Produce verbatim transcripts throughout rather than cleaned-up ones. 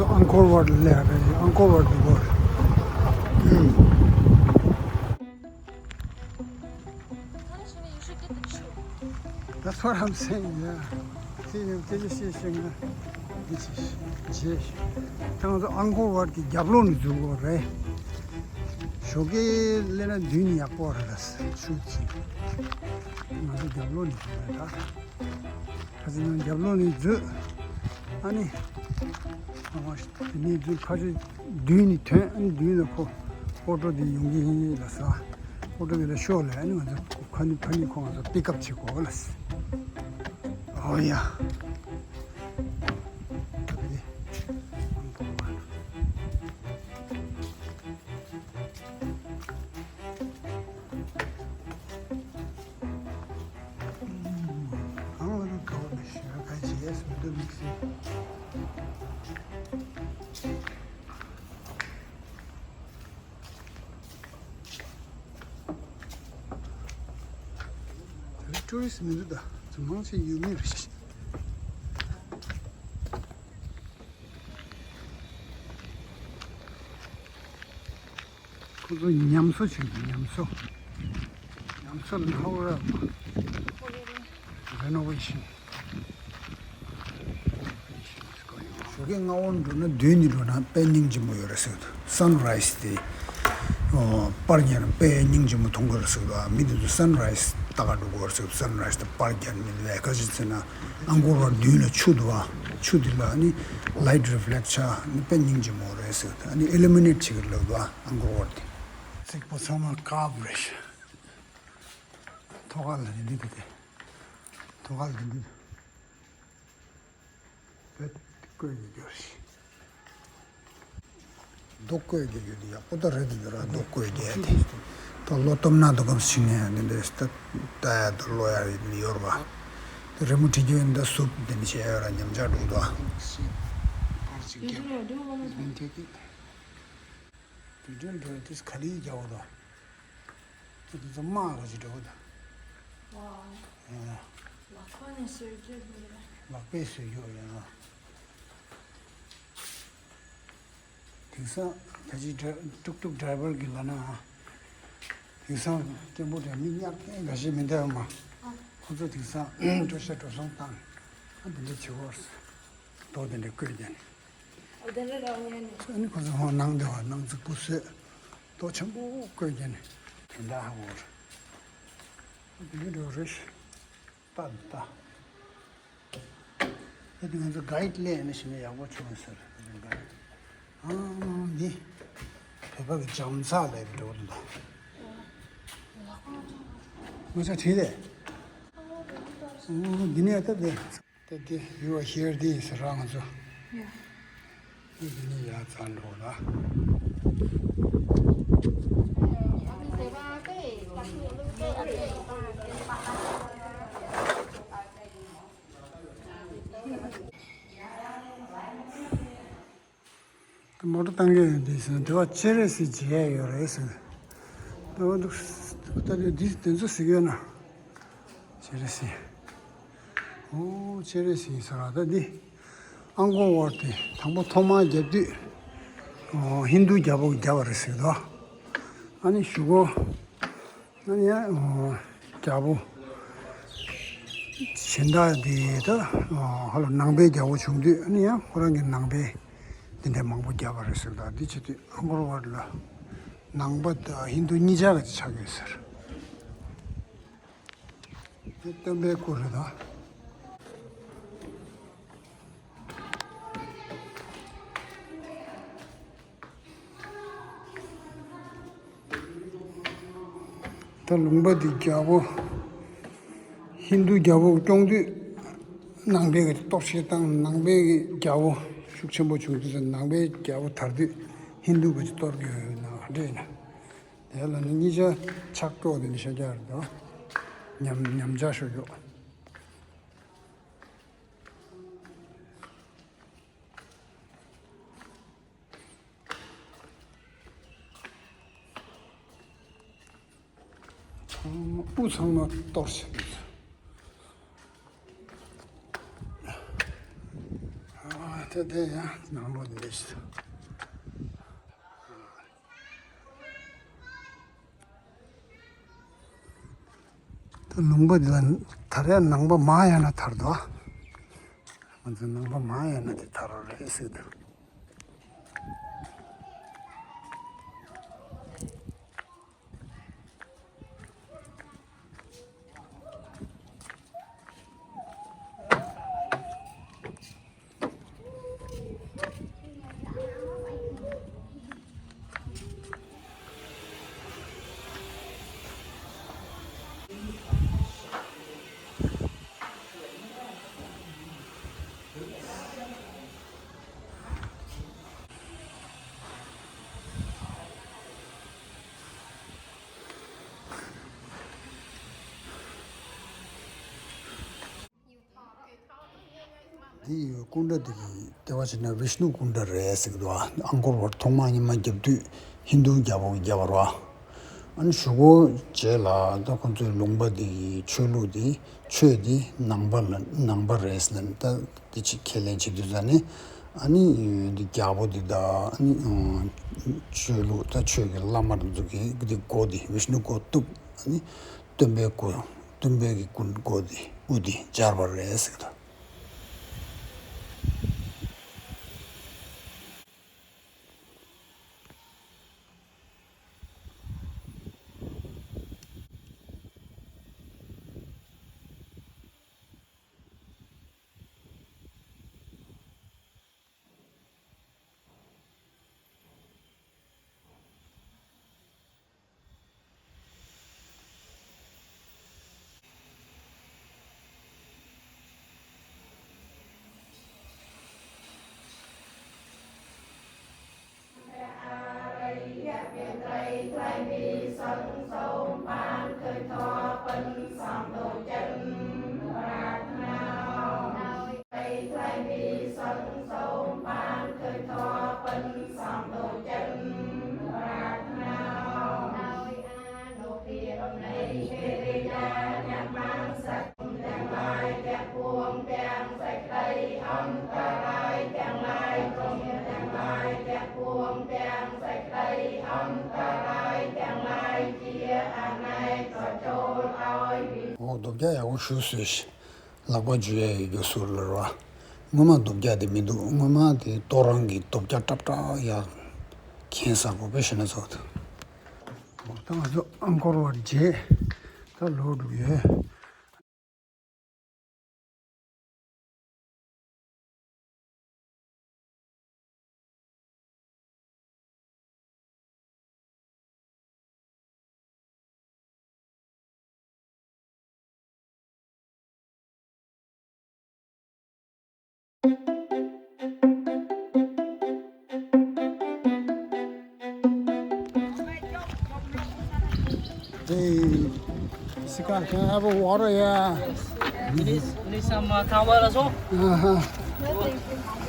ཨང་ཀོར་ཝཊ་སླེབས་རེད། ཨང་ཀོར་ཝཊ་འདུག་གོ། That's what I'm saying, yeah. See, you can see, see, see, this is, yes. ད་ང་ཚོ་ཨང་ཀོར་ཝཊ་གི་རྒྱབ་ལོགས་ནས་འཛུལ་གོ་རེད། ཞོགས་ཀས་སླེབས་ན་མདུན་ནས་ཡག་པོ་རེད་ལ་ཞུ་ཅིག་ང་ཚོ་རྒྱབ་ལོགས་ནས་འཛུལ་རེད་ད། ཁ་སང་ནང་རྒྱབ་ལོགས་ནས་འཛུལ། ཨ་ནི། ཨ་མ་ནི་འཛུལ་ཕ་ཆེ་མདུན་ནས་ཐོན། ཨ་ནི་མདུན་ལ་ཁོ་ཨོ་ཊོ་དེ་ཡོང་གི་ཡིན་ལ་ས། ཨོ་ཊོ་དེ་ལ་ཤོག་ལ། ཨ་ནི་ང་ཚོ་ཁ་ནི་ཕ་ནི་ཁོ་ང་ཚོ་པིག་ཨབ་བྱེད་དགོས་ལ་ས། ཨོ་ཡ། གང་ལ་ནི་དགའ་བ་མི་ཤེས་ན་ག་བྱེད་ཡས་མི་འདུག་མི་ཤེས། ད་ཊུ་རི་སི་མི་འདུག་ད། ཚོ་མང་ཆེ་ཡུལ་མི་རེད། ཁོ་ཚོ་ཉམས་གསོ་བྱེད་ཀྱི། ཉམས་གསོ། ཉམས་གསོ་ནའུ་ར་རེ་ནོ་ཝེ་ཤིན། ཞོགས་ཀས་སྔ་བོར་འགྲོ་ན་མདུན་ནས་འགྲོ་ན་དཔེ་སྙིང་རྗེ་མོ་ཡོད་རེད་ཟེར་གི་འདུག་སན་ར་ཡི་སི་དེ། ཨོ། པར་རྒྱག་ན་དཔེ་སྙིང་རྗེ་མོ་མཐོང་གི་རེད་ཟེར་གི་འདུག་མི་དེ་ཚོ་སན་ར་ཡི་སི་ལྟ་ག་འགྲོ་གི་རེད་ཟེར་གི་འདུག་སན་ར་ཡི་སི་དེ་པར་རྒྱག་ན་མི་འདུག་ག་ཅི་ཟེར་ན། ཨང་ཀོར་ཝཊ་མདུན་ལ་ཆུ་འདུག་ག་ཆུ་དེ་ལ་ནི་ལའིཊ་རི་ཕི་ལེག་ཊི་ཆགས་ནི་དཔེ་སྙིང་རྗེ་མོ་རེད་ཟེར་གི་འདུག་ཨ་ནི་ཨི་ལུ་མི་ནེཊ་བྱེད་ཀྱི་རེད་ལབ་འདུག་ཨང་ཀོར་ཝཊ་དེ། རྩིག་པ་ཚང་མ་ཀར་བ་རེད། ཐོག་ཁ་ལ་ནི་འདི་དེ། ཐོག་ཁ་ལ་ནི་འདི། བེད་བཀོད་ཀྱི་རྒྱུ་རེད། རྡོ་བརྐོས་རྒྱག་རྒྱུ་དེ་ཡག་པོ་ད་རེད་འདུག་ར། རྡོ་བརྐོས་རྒྱག་དེ། ད་ལོ་སྟོབས་ན་དུ་གམ་ཞིག་ནས་འདི་འདྲའི་ལྟ་ལྟ་ཡ་དང་ལོ་ཡ་ཡོད་ར་བ། དེ་རི་མོ་བྲིས་རྒྱུ་ཡིན་ད་སུབ་འདི་འདྲ་བྱས་ཡོད་ར། ཉམས་ཆག་འགྲོ་འདུག་ཨ། དེ་འདྲའི་འགྲོ་དེ་ག་ལེ་རྒྱག་འོ་ད། ཁྱེད་ཚོ་དམག་ག་ཅིག་འགྲོ་གི་འདུག་ཨ། ལག་པ་ནས་བཟོས་རྒྱུ་རེད། ལག་པས་བཟོས་རྒྱུ་ཡང་། དེང་སང་ད་ཅི་ཌ་ཊུག་ཊུག་ཌ་རའི་བར་གྱི་ལ་ན། དེང་སང་སྐད་འབོད་དེ་མི་ཉག་གི་འགའ་ཤས་མི་འདུག་མ། ཁོ་ཚོ་དེང་སང་འགྲོ་ཤ་འགྲོ་སོང་བཏང་། ཨ་དེ་འདྲ་བྱེད་དགོས། རྡོ་དེ་འདྲ་བརྐོས་ཀྱང་། ཨ་དེ་འདྲ་རང་ཉན་ནས། ཨ་ནི་ཁོ་ཚོ་ཧོ་ནང་དེ་བ་ནང་རྫིག་པོ་བཟོས། རྡོ་ཆེན་པོ་བརྐོས་ཀྱང་ནི་དེ་འདྲ་ཧ་གོ་རེད། ཨ་དེ་འདྲ་འགྲོ་རེད། ལྟ་ལྟ། ཨ་དེ་ང་ཚོ་གའིཌ་ལས་ནི་ཞིག་ནས་ཡག་པོ་བྱུང་ཟེར། ཨ་དེ་གའིཌ། ཨ་འདི་བོད་པ་གི་འཇམ་ཚགས་ལས་འགྲོ་འདུག་ང་ཚོ་བྲིས་ཏེ། ཨ་འདི་ནས་ལྟ་དེ། ད་དེ་you are here དེ་ཡིན་ཟེར་ར་ང་ཚོ། ཡ། ཨ་དེ་ནས་ཡར་འཛེགས་འགྲོ་ལ། མོ་ཊ་བཏང་གི་ཡོད་འདི་ཟེར། དེ་བ་ཅེ་རེ་སི་བརྗེ་ཡ་ཡོད་རེད་ཟེར། དེ་བ་འདུག་ད་དེ་འདི་དེ་ཚོ་ཟེར་གི་ཡོད་ན། ཅེ་རེ་སི། ཨོ་ཅེ་རེ་སི་ཟེར་བ་ད་འདི། ཨང་ཀོར་ཝཊ་དེ་དང་པོ་ཐོག་མར་བརྒྱབ་དུས། ཨོ་ཧིན་རྡུ་རྒྱལ་པོ་བརྒྱབ་པ་རེད་ཟེར་གི་འདུག་ཨ་ནི་གཞུག་གུ། ཨ་ནི་ཡང་རྒྱལ་པོ་གཞན་དག་དེ་ད་ཧ་ལམ་ནང་པའི་རྒྱལ་པོ་བྱུང་དུས། ཨ་ནི་ཡང་ཁོ་རང་གི་ནང་པའི་དེ་འདྲ་མང་པོ་བརྒྱབ་པ་རེད་ཟེར། ད་འདི་བྱེད་དུས་ཨང་ཀོར་ཝཊ་ལ་ནང་པ་དང་ཧིན་རྡུ་གཉིས་ཆ་ག་ཅིག་ཆགས་ཡོད་ཟེར། འདི་སྟོན་པའི་སྐུ་རེད་ད། ད་ལུང་པ་འདི་རྒྱལ་པོ། ཧིན་རྡུ་རྒྱལ་པོ་སྐྱོང་དུས། ནང་པའི་གི་གཏོར་བཤིག་བཏང་། ནང་པའི་གི་རྒྱལ་པོ་ཤུགས་ཆེན་པོ་བྱུང་དུས་ཙམ། ནང་པའི་རྒྱལ་པོ་དར་དུས་ཧིན་རྡུ་གི་གཏོར་གི་ཡོད་ན་འདྲེ་ཡིན་ན། དེ་ལ་ནི་གཉིས་ཆ་ཆག་ཀྲོག་དེ་ནི་ཤ་རྒྱག་རེད་དོ། ཉམས་ཉམས་ཆག་ཤོར་ཡོད། ཚང་མ་དབུ་ཚང་མ་གཏོར་བྱས་ཡོད། ཨ་ ད་དེ་ཡང་ནང་ལོགས་འདི་ཞིག་ད་ལུང་པ་འདི་ལ་དར་ཡ་ནང་པ་མང་ཡང་ན་དར་དོ། ང་ཚོ་ནང་པ་མང་ཡང་ན་དེ་དར་རོ་རེད་ཟེར་དང་། འདི་ཡི་སྐུ་འདྲ་འདི་གི་ལྟེ་བ་བྱས་ན་བིཤ་ནུ་སྐུ་འདྲ་རེད་ཟེར་གི་འདུག་ཨང་ཀོར་ཝཊ་ཐོག་མ་ཉི་མ་བརྒྱབ་དུས་ཧིན་རྡུ་རྒྱལ་པོ་གིས་བརྒྱབ་པ་རེད་བ། ཨ་ནི་གཞུག་གུ་རྗེས་ལ་ད་ཁོང་ཚོའི་ལུང་པ་འདི་གི་ཆོས་ལུགས་འདི་ཆོས་འདི་ནང་པ་ལ་ནང་པ་རེད་ཟེར་ནས་ད་འདི་ཅིག་ཁས་ལེན་བྱེད་དུས་ཙ་ནས་ཨ་ནི་འདི་རྒྱལ་པོ་འདི་ད་ཨ་ནི་ཆོས་ལུགས་ད་ཆོས་ཀྱི་བླ་མ་རུ་འཛུགས་ཀྱི་འདི་སྒོ་འདི་བིཤ་ནུ་སྒོ་གཏུབས་ཨ་ནི། སྟོན་པའི་སྐུ། སྟོན་པའི་གི་སྐུ་སྒོ་དེ་དབུ་དེ་སྦྱར་བ་རེད་ཟེར་གི་འདུག་ཨོ་རྡོ་བརྒྱ་ཡག་པོ་ཞིག་བཟོས་ཤག་ལག་པ་འཇུ་ཡ་ཡོད་རྒྱུ་ཟུར་ལ་ར། སྔོན་མ་རྡོ་བརྒྱ་དེ་མི་འདུག་སྔོན་མ་དེ་ཏོ་རང་གི་རྡོ་བརྒྱ་ཀྲབ་ཀྲབ་ཡ་ཁེངས་ས་གོ་པེ་ཤེ་ན་ཚོགས་འདུག་ད་ང་ཚོ་ཨང་ཀོར་ཝཊ་མཇལ་ད་ལོག་འགྲོ་ཡོད། Hey, Sika, can I have a water? Yeah. Yes. You need, you need some uh, towel also? Uh-huh.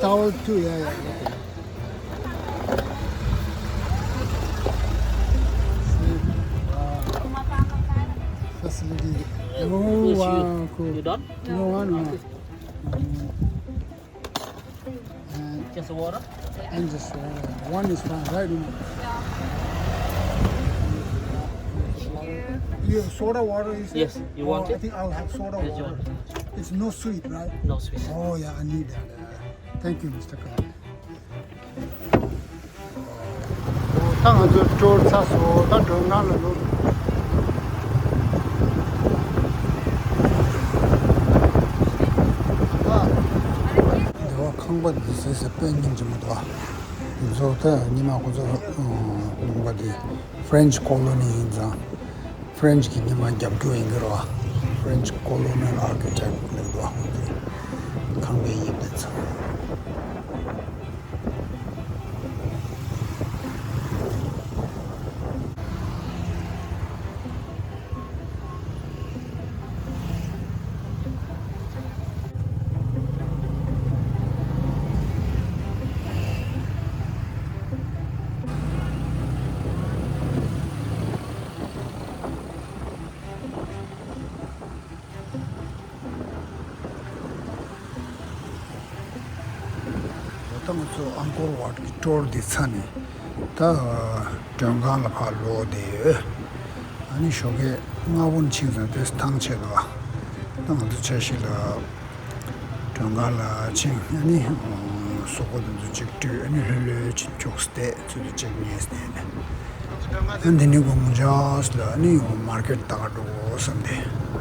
Towel too, yeah, yeah. Okay. Facility. Oh, wow, cool. You done? No, no. And just water? And just water. One is fine, right? You have soda water, you said? Yes, you want it? Oh, I think I'll have soda water. It's no sweet, right? No sweet. Oh, yeah, I need that. Uh, thank you, Mister Khan. ད་ང་ཚོ་འགྲོ་ཚར་སོང་། ད་འགྲོ་ནང་ལ་ལོག་འདི་བ་ཁང་པ་འདི་ཟེར་ཟེར་དཔེ་སྙིང་རྗེ་མོ་འདུག་ང་ཚོ་ད་ཉི་མ་ཁོ་ཚོ་ལུང་པ་འདི་French colony ཡིན་ཙང་། French གི་ཉི་མ་རྒྱབ་སྐྱོར་ཡིན་གྱི་རེད་བ། French colonial architect ལབ་འདུག་ཁང་པའི་དབྱིབས་དེ་ཚོ། ཧོར་ཝར་གྱི་ཊོར་འདི་ཚར་ནས་ད་མགྲོན་ཁང་ལ་ཕར་ལོག་བསྡད་ཡོད། ཨ་ནི་ཞོགས་ཀས་སྔ་པོ་ནས་ཕྱིན་ཙང་དེ་ཐང་ཆད་འདུག་ད་ང་ཚོ་འཆར་གཞི་ལ་མགྲོན་ཁང་ལ་ཕྱིན། ཨ་ནི་གཟུགས་པོ་དེ་ཚོ་གཅིག་བཀྲུས། ཨ་ནི་ལྷོད་ལྷོད་ཅིག་འཁྱུགས་ཏེ་ཚུལ་དུ་ཅིག་ཉལ་ཏེ། ཨ་འདི་ནི་དགོང་ཇོག་ལ་ཨ་ནི་མར་ཀེཊ་ལྟ་ག་འགྲོ་དགོས་བསམ་སྟེ།